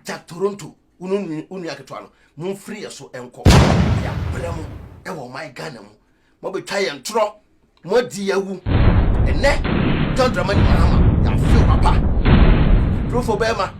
Jack Toronto, wo ne wo nua ketewa no, momfiri yɛ so nkɔ. Yɛabrɛ mo wɔ ɔman Ghana mu. Moabɛtwa yɛn torɔ, moadi yɛn awu. Ɛnɛ, John Dramani Mahama, yɛafe papa. Durofo bɛrima,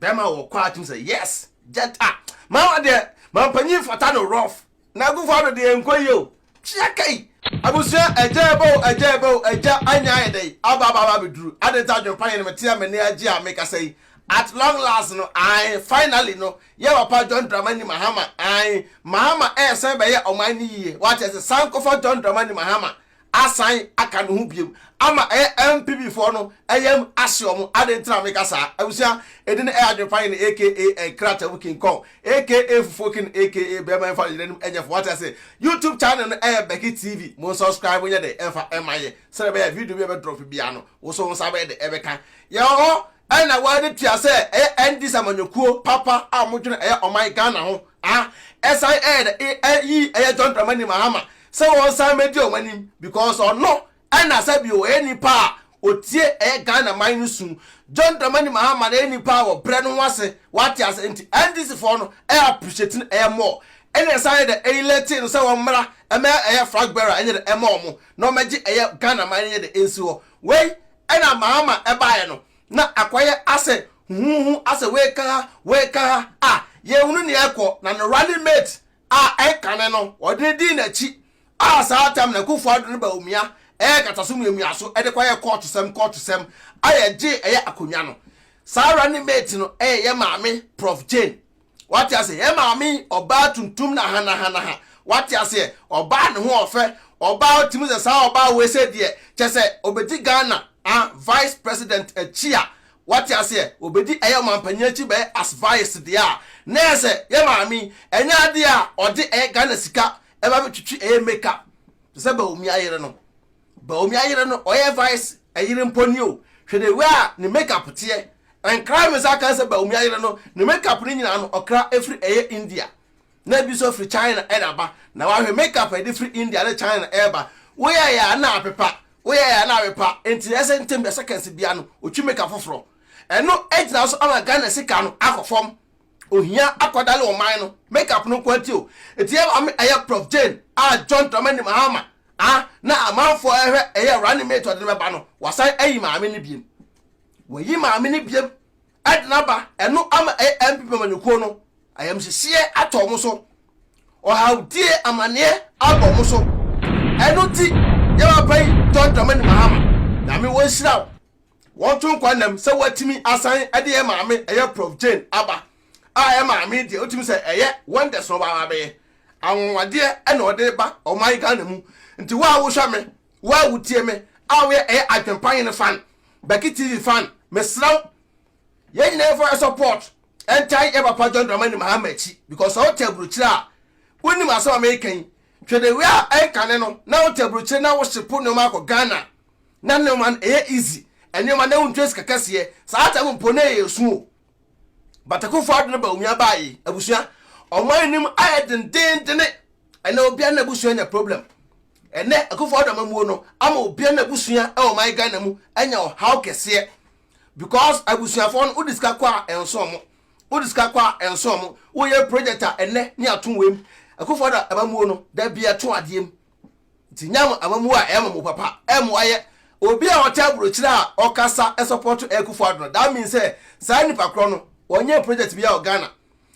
bɛrima wɔ kɔ atum sɛ yes, jet ah. Mama deɛ, mampanyin fata no rough. Na Akufo Addo deɛ nkɔ yie o. Tua kai! Abusua agya ɛbɛ o agya ɛbɛ o agya anya ayɛ dɛn aba aba aba abɛduru adɛn nti adwempa yɛ no mete a m'ani agye a mekasa yi at long last no ae finally no yɛ papa John Dramani Mahama ae Mahama ɛɛsan bɛyɛ ɔman no yie wate ase san kɔfa John Dramani Mahama asan aka ne ho biom ama ɛyɛ NPP foɔ no ɛyam ahye ɔmo adɛn nti na meka saa abusua edin ɛyɛ adwenpa hene aka nkratamu king kong aka fufuo king aka bɛɛma ɛmfa ne yerenom ɛnyɛ fo wate ase YouTube channel no ɛyɛ Becky TV mo nsubscribe nyɛ dɛ ɛmfa ɛma yɛ sɛdeɛ ɛbɛyɛ video bi ɛbɛ drop bia no wo so wo nsa bɛyɛ dɛ ɛbɛka yɛwɔ hɔ ɛna wɔde tua sɛ ɛyɛ NDC amanyɔkuo papa a wɔdwene ɛyɛ ɔman Ghana ho a ɛsan ɛyɛ dɛ ɛyi ɛyɛ John Dramani Mahama sɛ wɔnsan mmɛdi wɔn anim because ɔno ɛna sɛ bio ɔyɛ nipa a ɔtie ɛyɛ Ghana man no su. John Dramani Mahama no ɛyɛ nipa a wɔbrɛ no ho ase wate ase nti NDC foɔ no ɛyɛ appreciate no ɛyɛ more ɛna ɛsan yɛ dɛ ɛyi no sɛ wɔn mmra ɛmɛ ɛyɛ flag bearer ɛnyɛ dɛ ɛma wɔn na wɔmɛgye ɛyɛ Ghana man no yɛ dɛ ɛnsi hɔ wei ɛna Mahama ɛbaeɛ no na akɔyɛ asɛ huhuhu asɛ wei ka ha wei ka ha a yɛhunu nea ɛkɔ na ne running mate a ɛnkane no wɔde dii n'akyi a saa tam na Akufo Addo ne Bawumia ɛyɛ kataso mmiamia so ɛde kɔyɛ kɔɔto sɛm kɔɔto sɛm a yɛgye ɛyɛ akonnwa no saa running mate no ɛyɛ yɛ maame Prof Jane wate ase yɛ maame ɔbaa tuntum na hanahanaha wate aseɛ ɔbaa ne ho ɔfɛ ɔbaa otimi sɛ saa ɔbaa wei sɛ deɛ kyɛ sɛ obedi Ghana a vice president akyi a wate aseɛ obedi ɛyɛ ɔmanpanyin akyi bɛyɛ as vice deɛ a na yɛ sɛ yɛ maame ɛnyɛ adeɛ a ɔde ɛyɛ Ghana sika ɛba bɛtwitwi ɛyɛ makeup te sɛ Bawumia yere no. Bawumia yere no ɔyɛ vice ɛyere mpo ni o hwɛ de wei a ne makeup teɛ nkra mi nsa kan sɛ Bawumia yere no ne makeup no nyinaa no ɔkra efiri ɛyɛ India na ebi nso firi China ɛna ba na wahwɛ makeup a yɛde firi India ne China ɛɛba woyɛ yɛ a na apepa woyɛ yɛ a na apepa nti ɛsɛ ntɛm bɛ seconds bia no otwi makeup foforɔ ɛno egyina so ama Ghana sika no akɔ fam ohia akɔdale ɔman no makeup no nko nti o eti yɛ maame ɛyɛ Prof Jane a John Dramani Mahama a na amanfoɔ ɛhwɛ ɛyɛ running mate ɔde no bɛba no wasan ayi maame no biem wɔyi maame no biem ɛde n'aba ɛno ama ɛyɛ NPP amanyɔkuo no ayamhyehyeɛ atɔ ɔmo so ɔhawdie amanneɛ abɔ ɔmo so ɛno ti yɛ papa yi John Dramani Mahama Nyame wɔnhyira wo wɔn to nkwa nam sɛ wɔatumi asan ɛde yɛ maame ɛyɛ Prof Jane aba a ɛyɛ maame deɛ wotumi sɛ ɛyɛ wonders na ɔba abɛyɛ anwanwadeɛ ɛna ɔde ba ɔman Ghana mu nti wo a wohwɛ me wo a wotie me a woyɛ ɛyɛ adwempa fan Becky TV fan mesrɛ wo yɛn nyinaa yɛfa support ɛntae yɛ papa John Dramani Mahama akyi because sɛ wote aburokyire a wonim asɛm a meka yi hwɛ de wei a ɛnkane no na wote aburokyire na wohyepo nneɛma akɔ Ghana na nneɛma no ɛyɛ easy nneɛma na wontua sika kɛseɛ saa tam mpo na ɛyɛ esu o but Akufo Addo no Bawumia baayi abusua ɔman nim ayɛ dendendene ɛnɛ obiara na abusua nya problem ɛnɛ Akufo Addo amamuo no ama obiara na abusua ɛwɔ ɔman Ghana mu ɛnya ɔhaw kɛseɛ because abusuafoɔ no wode sika kɔ a ɛnso ɔmo wode sika kɔ a ɛnso ɔmo woyɛ project a ɛnɛ ne ato wem Akufo Addo amamuo no da bi ɛto adeɛ mu nti nyam amamuo a ɛyɛ mo papa ɛmo ayɛ obi a ɔte aburokyire a ɔkasa ɛsupport Akufo Addo no that means sɛ saa nipa korɔ no wɔnyɛ project bi a wɔ Ghana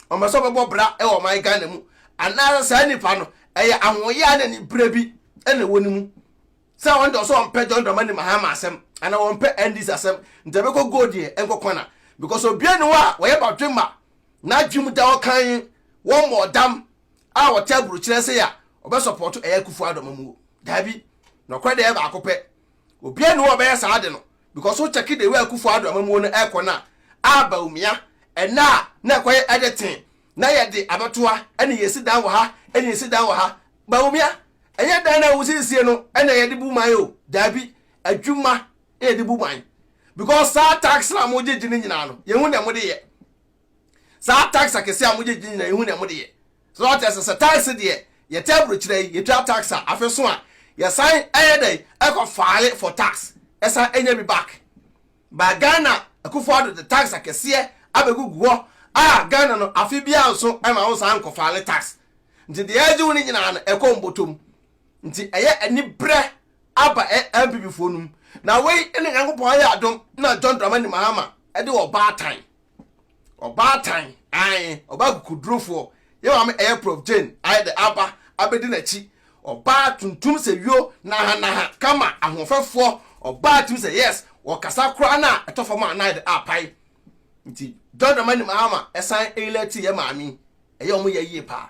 ɔmɛ sɛ ɔbɛbɔ bra ɛwɔ ɔman Ghana mu anaasɛ saa nipa no ɛyɛ ahoɔyɛ a na ne bere bi ɛna ɛwɔ ne mu sɛ wɔn de ɔsɛ ɔmpɛ John Dramani Mahama asɛm anaa wɔmpɛ NDC asɛm nti ɛbɛkɔ gold deɛ ɛnkɔ kwana because obiara ni hɔ a wɔyɛ badwemma n'adwum da ɔkan wɔn mɔ ɔdam a wɔte aburokyerɛ sɛ a ɔbɛ support ɛyɛ Akufo Addo mu daabi na ɔkora deɛ ɛyɛ baako pɛ obiara ni hɔ a ɔbɛyɛ saa de no because wo check the way Akufo Addo amamuo no ɛkɔ no a aba omia ɛna a na ɛkɔyɛ editing na yɛde abɛtoa ɛne yɛsi dan wɔ ha ɛne yɛsi dan wɔ ha Bawumia ɛnyɛ dan na wosiesie no ɛna yɛde bu man o daabi adwuma ɛna yɛde bu man because saa tax na mo gyegye no nyinaa no yɛhu nea mo de yɛ saa tax akɛse a mo gyegye nyinaa yɛhu nea mo de yɛ so ɔte sɛ sɛ tax deɛ yɛte aburokyerɛ yi yɛtua tax a afe so a yɛsan ɛyɛ dɛ ɛkɔ file for tax ɛsan ɛnya bi back ba Ghana Akufo Addo de tax akɛseɛ abɛgugu hɔ. A Ghana no afe biara nso ɛma wo saa nkɔ file tax. Nti deɛ ɛgye wo no nyinaa no ɛkɔ mbɔtɔm. Nti ɛyɛ anibrɛ aba NPP foɔ no mu. Na wei ne Nyankopɔn ayɛ adom na John Dramani Mahama ɛde ɔbaatan. Ɔbaatan, ae, ɔbaa kukudurofoɔ. Yɛ maame ɛyɛ Prof Jane ayɛ dɛ aba abɛdi n'akyi. Ɔbaa tuntum sɛ wio, nahanaha, kama, ahoɔfɛfoɔ. Ɔbaa tumi sɛ yes, ɔkasa koraa no a ɛtɔ fam a na ayɛ dɛ apae. Nti John Dramani Mahama ɛsan elect yɛ maame yi. Ɛyɛ ɔmo yɛ yie paa.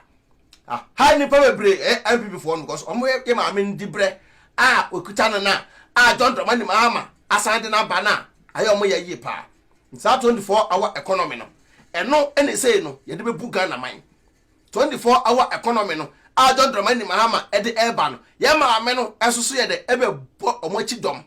Aha nnipa bebree ɛyɛ NPP foɔ no because ɔmo yɛ maame no dibrɛ a okuta no na a John Dramani Mahama asan de n'aba no a ayɛ ɔmo yɛ yie paa. Saa 24 hour economy no ɛno ɛna ɛsei no yɛde bɛbu Ghana man. 24 hour economy no a John Dramani Mahama ɛde ɛreba no yɛ maame no ɛso so yɛ dɛ ɛbɛbɔ ɔmo akyi dɔm.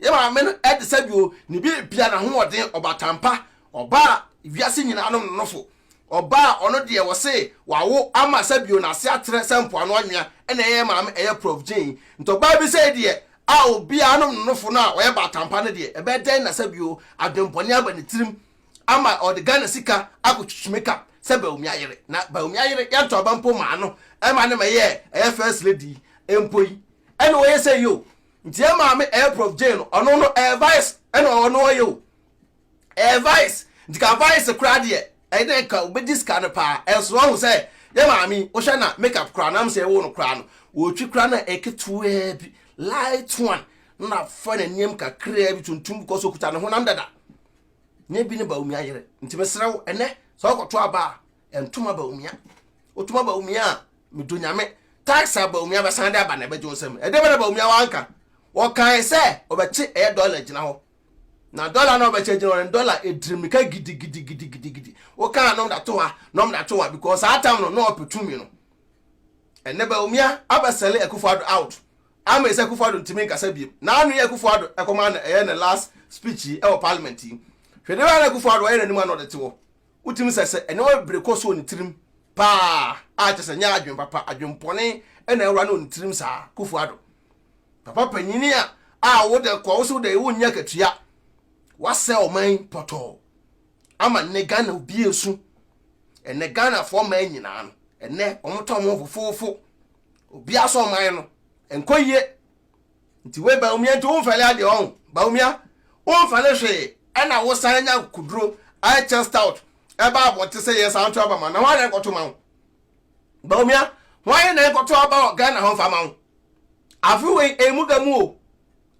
Yɛ maame no ɛde sɛ bio ne biribia n'ahoɔden ɔbatampa ɔbaa wiase nyinaa nom nonofo ɔbaa ɔno deɛ wɔse wawo ama sɛ bio n'ase atrɛ sɛ mpoano anwea ɛna ɛyɛ maame ɛyɛ Prof Jane. Nti ɔbaa bi sɛ deɛ a obiara nom nonofo no a ɔyɛ batampa no deɛ ɛbɛyɛ dɛn na sɛ bio adwenbɔne aba ne tirim ama ɔde Ghana sika akɔtwitwi makeup sɛ Bawumia yere na Bawumia yere yɛnto aba mpo maa no ɛma ne ma ɛyɛ ɛyɛ first lady mpo yi ɛna ɔyɛ sɛ yi o. Nti yɛ maame ɛyɛ Prof Jane no ɔno no ɛyɛ vice ɛna ɔno ɔyɛ o ɛyɛ vice. Nti ka vice koraa deɛ ɛyɛ dɛ nka obɛdi sika no paa. Ɛnso ɔho sɛ yɛ maame wohwɛ na makeup koraa nam sɛ ɛwo no koraa no wɔtwi koraa na ɛketewaa bi light one na fa n'anim kakraa bi tuntum because okuta ne honam dada nyɛ bi ne Bawumia yere. Nti mesrɛ wo ɛnɛ sɛ ɔkɔto aba a ɛntoma Bawumia wotoma Bawumia a medo nyame tax a Bawumia bɛsan de aba na ɛbɛgye wo nsɛm. Ɛdeɛ bɛ na Bawumia wanka wɔkae sɛ ɔbɛkye ɛyɛ dɔla gyina hɔ na dɔla na ɔbɛkyɛ gyina hɔ no dɔla ɛdiri mmirika gidigidigidigidi wokaa nom da to ha nom da to ha because saa tam no na ɔpɛ tumi no. Ɛnɛ Bawumia abɛsell Akufo-Addo out ama ɛsɛ Akufo-Addo ntumi nkasa biem na ano yɛ Akufo-Addo ɛkɔma no ɛyɛ ne last speech yi ɛwɔ parliament yi. Hwɛ de bɛyɛ na Akufo-Addo ɔyɛ n'anim a na ɔde te hɔ wotumi sɛ nneɛma bebree kɔ so wɔ ne tirim paa a kyɛ sɛ nyɛ adwen papa adwenpɔne ɛna ɛwura no wɔ ne tirim saa. Akufo-Addo papa panyini a wode kɔ wo so wode wonyɛ akatua wasɛ ɔman pɔtɔɔ ama nnɛ Ghana obi esu. Ɛnɛ Ghanafoɔ man nyinaa no ɛnɛ wɔn tɔn wɔn fofoofo obi asɔ ɔman no nkɔ yie. Nti wei Bawumia nti womfɛle adeɛ ɔho Bawumia womfɛle hwee ɛna wosan nya kuduro ayɛ chest out ɛba abɔnte sɛ yɛ san to aba ma na wɔn ayɛ nkɔto ma wo Bawumia wɔn ayɛ na nkɔto aba wɔ Ghana ho mfa ma wo. Afe wei emu ga mu o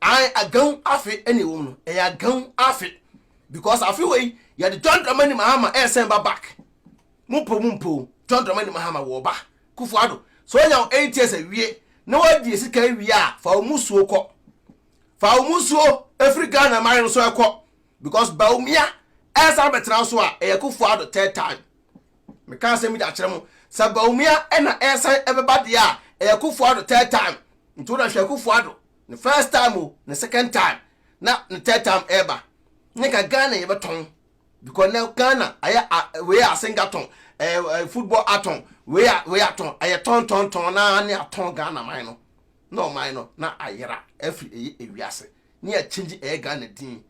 an agan afe ɛna ɛwɔ mu no ɛyɛ agan afe because afe wei yɛde John Dramani Mahama ɛsɛn ba back mu mpo mu mpo John Dramani Mahama wɔ ba Akufo-Addo so onya 8 years awie na wadi sika awie a fa wo musuo kɔ fa wo musuo efiri Ghana man no so ɛkɔ because Bawumia ɛsan bɛtena so a ɛyɛ Akufo-Addo third time. Meka asɛm bi de akyerɛ mo sɛ Bawumia ɛna ɛsan ɛbɛba deɛ a ɛyɛ Akufo-Addo third time. Nti wona hwɛ Akufo-Addo ne first time o ne second time na ne third time ɛɛba ne ka Ghana yɛbɛtɔn because na Ghana ayɛ wei a singaton ɛɛ football atɔn wei a wei atɔn ɛyɛ tɔn tɔn tɔn na ne atɔn Ghana man no na ɔman no na ayera afiri ɛyɛ ewiase ne yɛkyɛngye ɛyɛ Ghana din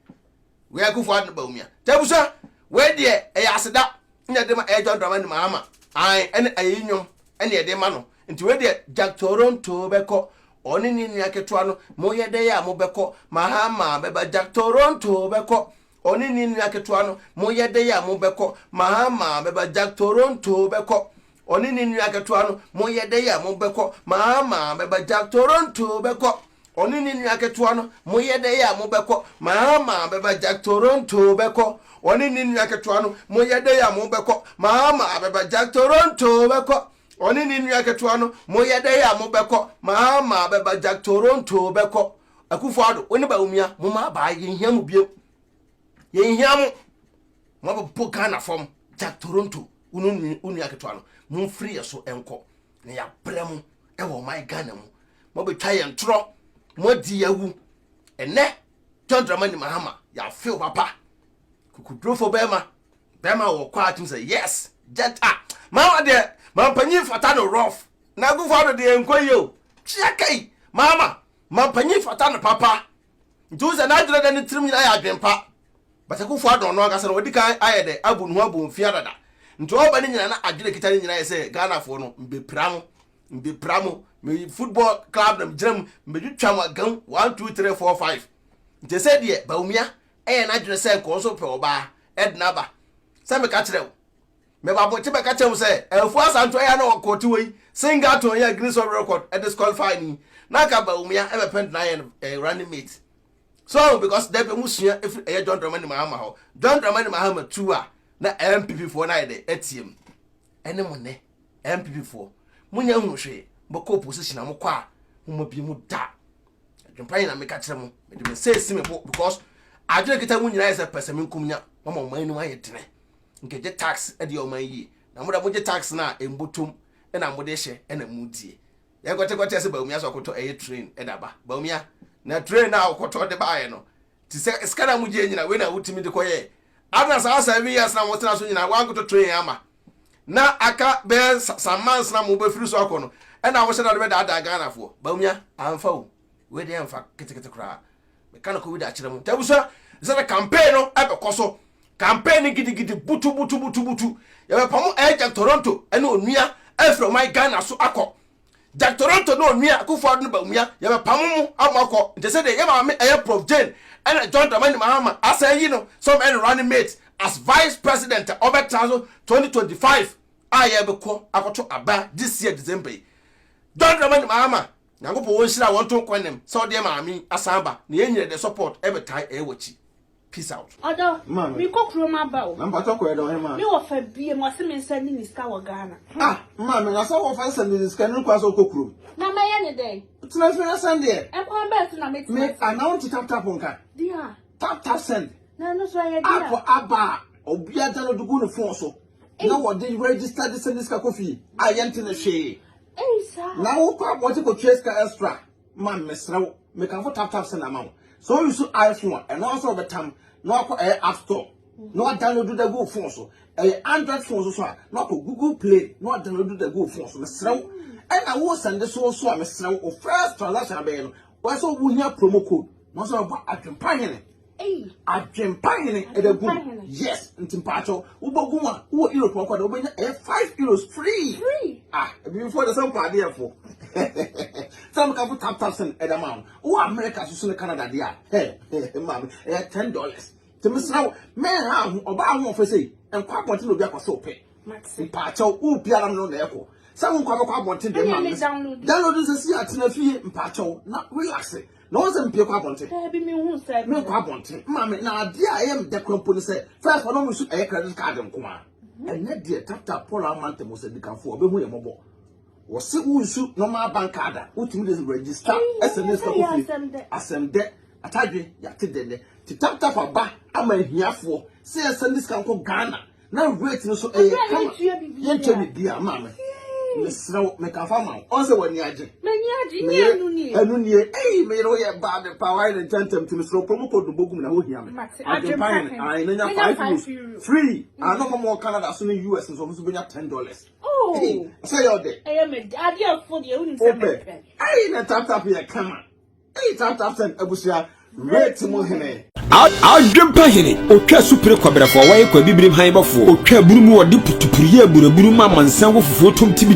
wei Akufo-Addo Bawumia tɛbusa wei deɛ ɛyɛ aseda ne yɛde ma ɛyɛ John Dramani Mahama ae ɛne ɛyɛ nnwom ɛne yɛde ma no. Nti wei deɛ Jack Toronto bɛkɔ ɔne ne nua ketewa no moyɛ dɛ a mobɛkɔ Mahama bɛba Jack Toronto bɛkɔ ɔne ne nua ketewa no moyɛ dɛ a mobɛkɔ Mahama bɛba Jack Toronto bɛkɔ ɔne ne nua ketewa no moyɛ dɛ a mobɛkɔ Mahama bɛba Jack Toronto bɛkɔ ɔne ne nua ketewa no moyɛ dɛ a mobɛkɔ Mahama bɛba Jack Toronto bɛkɔ ɔne ne nua ketewa no moyɛ dɛ a mobɛkɔ Mahama bɛba Jack Toronto bɛkɔ ɔne ne nua ketewa no moyɛ dɛ a mobɛkɔ Mahama bɛba Jack Toronto bɛkɔ. Akufo-Addo wo ne Bawumia mo ma abaa yɛnhia mo bio yɛnhia mo mobɛbɔ Ghana fam. Jack Toronto wo ne wo nua ketewa no momfiri yɛ so nkɔ na yɛabrɛ mo ɛwɔ ɔman Ghana mu mobɛtwa yɛn torɔ moadi awu. Ɛnɛ John Dramani Mahama yɛafew papa kukudurofo bɛrima bɛrima wɔ kɔ atum sɛ yes jet a Mahama deɛ mampanyin fata no rough na Akufo-Addo deɛ nkɔ yie o tua kai Mahama mampanyin fata no papa. Nti wo sɛ n'adwene da ne tirim nyinaa yɛ adwen pa. But Akufo Addo ɔno ankasa no wadi kan ayɛ dɛ abu ne ho abu mfea dada. Nti ɔba ne nyinaa na adwene kita ne nyinaa yɛ sɛ Ghanafoɔ no mbɛpira mo, mbɛpira mo, me football club na megyina mu, mbɛtwitwa mo agam 1 2 3 4 5. Nti sɛ deɛ Bawumia ɛyɛ n'adwene sɛ nkɔɔ nso pɛ ɔbaa ɛde n'aba. Sɛ meka kyerɛ wo, meba abɔnten bɛka kyerɛ wo sɛ Afuo Asanto ɛyɛ na ɔkɔɔte wɔ yi, Singleton yɛ Guinness World Record ɛdisqualify ni, na anka Bawumia ɛbɛpɛ de n'ayɛ no eh, running mate. So because dabi ɔmo sua efiri ɛyɛ John Dramani Mahama hɔ. John Dramani Mahama tu a na NPP foɔ no ayɛ dɛ atie mu. Ɛne mo nɛ NPP foɔ mo nya hu hwee mo kɔ opposition a mo kɔ a mo ma bi mu da. Adwempa yi na meka kyerɛ mo mede me nsa esi me bo because adwene kita mu nyinaa yɛ sɛ pɛsɛ me nkum nya mama ɔman no ayɛ dene. Nkɛgye tax ɛde ɔman yie na mo da mo gye tax na embotom ɛna mo de hyɛ ɛna mo die. Yɛnkɔtekɔte sɛ Bawumia sɛ ɔkɔtɔ ɛyɛ train ɛde aba. Bawumia, na train na ɔkɔtɔ de baayɛ no, te sɛ sika na mogye nyina wei na wotumi de kɔyɛ. Adena saa 7 years na motena so nyina wankɔtɔ train ama. Na aka bɛyɛ some months na mobɛfiri so akɔ no, ɛna wohyɛ da de bɛdaadaa Ghanafoɔ. Bawumia, amfa o. Wei deɛ ɛmfa ketekete koraa. Meka no kɔwi da akyerɛ mu. Nti abusua, sɛ the campaign no ɛbɛkɔ so. Campaign no gidigidi butu butu butu butu. Yɛbɛpamo ɛyɛ Jack Toronto ɛne onua ɛfiri ɔman Ghana so akɔ. Jack Toronto ne onua Akufo-Addo no Bawumia yɛbɛpamo mu ama akɔ. Nti sɛ deɛ yɛ maame ɛyɛ Prof Jane ɛna John Dramani Mahama asan yi no sɛ ɔmo ɛne running mate as vice president a ɔbɛtena so 2025 a yɛbɛkɔ akɔto aba this year December yi. John Dramani Mahama, Nyankopɔn wɔn nhyira wɔn to nkwa nem sɛ ɔde maame asan ba na yɛn nyina de support ɛbɛtae ɛyɛ wɔkyi. Peace out. Ɔdɔ, mekɔ kurom aba o. Na mpatɔ kɔ ɛdɔ ɔhema. Me wɔ fa bie mu ɔse me nsa ni ne sika wɔ Ghana. Ah, maame, na sɛ wɔfa nsɛm de sika no kwan sɛ wokɔ kurom. Na mɛyɛ ne dɛn? Tena fie na sɛn deɛ. Ɛkwan bɛɛ so na metena. Me ana wonte tap tap nka. Dia. Tap tap send. Na ɛno so ɛyɛ dia. App aba a obiara download gu ne phone so. Na wɔde register de send sika kɔ fie a yɛnte ne hwee. Ei saa. Na wokɔ abɔnten kɔtua sika extra ma mesrɛ wo, mekamfo tap tap send ama wo. Sɛ woyi so iPhone a, ɛno nso wɔbɛtam na wakɔ ɛyɛ App Store na wadownload da gu phone so. Ɛyɛ Android phone so so a, na wakɔ Google Play na wadownload da gu phone so. Mesrɛ wo, ɛna wo send so so a, mesrɛ wo, wo first transaction abɛyɛ no, wɔyɛ sɛ wohia promo code na wɔsɛ wɔbɔ Adwempa Hene. Ei. Adwempa Hene ɛda gu. Adwempa Hene. Yes, nti mpaakyɛw wobɔ gu mu a, wowɔ Europe ɔkɔ da wobɛnya ɛyɛ €5 free. Free. Ah, ebibifoɔ de sɛ mpaadeɛfo sɛ mekafo tap tap send ɛda ma wo. Wowɔ America so so ne Canada deɛ a, hɛ maame, ɛyɛ $10. Nti mesrɛ wo, mɛnha ho ɔbaa ho ɔfɛ sɛ nkɔ abɔnten na obi akɔ sɛ wopɛ. Mate. Mpaakyɛw wo biara no na ɛkɔ sɛ wo nkɔ abɛkɔ abɔnten deɛ Ɛnna maame me download. Download sɛ si atena fie mpaakyɛw na relax na wɔn sɛ mpie kɔ abɔnten. Daabi, me hu sɛ. Me nkɔ abɔnten maame, na adeɛ a ɛyɛ me dɛ kora mpo ne sɛ first ɔno nso ɛyɛ credit card nko a, ɛnɛ deɛ tap tap Paul Amante mo sɛ dikanfo ɔbɛhu yɛ mmɔbɔ. Wɔsi wo nsu normal bank card a wotumi de register ɛsɛ ne sika ɛyɛ kɔ fie. Asɛm dɛ. Asɛm dɛ atadwe yate dɛ nɛ ti tap tap aba ama ahiafoɔ sɛ yɛsɛ ne sika nkɔ Ghana na rate no so ɛyɛ Ɛbɛn kama. yɛntua biribiara. Yɛntua biribiara maame, mesrɛ wo, mekafa ma wo ɔn sɛ w'ani agye. M'ani agye, nyɛ ɛno nie. Ɛno nie. Ei, meyere, woyɛ bad pa, wayɛ ne ntɛntɛm. Nti mesrɛ wo, promo code no bɔgum na wohia me. Mate. Adwempa Adwempa Hene. Hene. Ae, na nya Menya 5 5 euros euro. free. Ano ma mo Canada so ne US nso, ɔmo nso bɛnya $10. Oh. Sɛ yɛ ɔdɛ. Ɛyɛ me adeɛ fo deɛ wonim sɛ Wopɛ mepɛ. ei, na tap tap yɛ kama. Ei, tap tap send abusua rate mu hene. Adwempa Hene otwa supere kɔbrɛfoɔ wɔyɛ kwa bibirim han bɔfoɔ otwa aburu mu wɔde putupuru yɛ aburaburu ma amansan wɔ fufuo tom tibi.